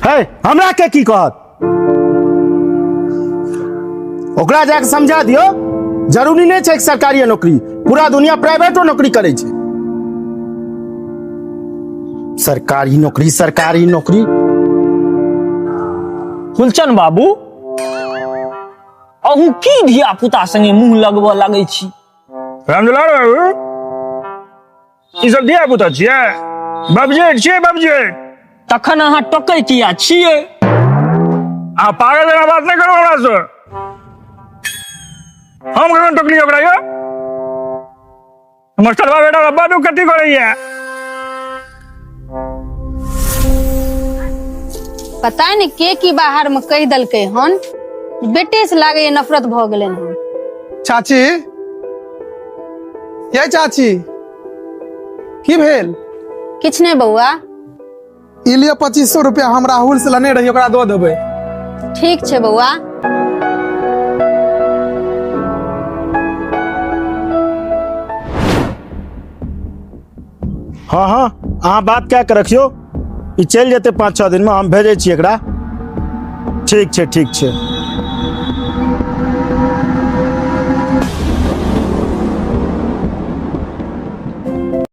है, हमरा के की कहत? ओकरा जाके समझा दियो, जरूरी नहि छै सरकारी नौकरी, पूरा दुनिया प्राइवेटो नौकरी करै छै। सरकारी नौकरी, सरकारी नौकरी। फुलचन बाबू, अहूँ की धिया पुता संगे मुंह लगबऽ लगै छी? रामदुलार बाबू, ई सब धिया पुता छियै? बबजेट छियै, बबजेट। तखन अहाँ टोकै किया छियै? अहाँ पागल जेना बात नहि करू हमरा से। हम कखन टोकली ओकरा यौ? मास्टरबा बेटा बाबू कथी करैया? पता नहि के की बाहर में कहि देलकै हन, बेटे से लागैया नफरत भऽ गेलनि हन। चाची, ये चाची, की भेल? किछु नहि बौआ। ई लिअ 2500 रुपया, हम राहुल से लेने रही, ओकरा दऽ देबै। ठीक छै बौआ। हँ हँ, अहाँ बात कए के रखियौ, ई चलि जेतै 5-6 दिनमे, हम भेजै छी एकरा। ठीक छै, ठीक छै।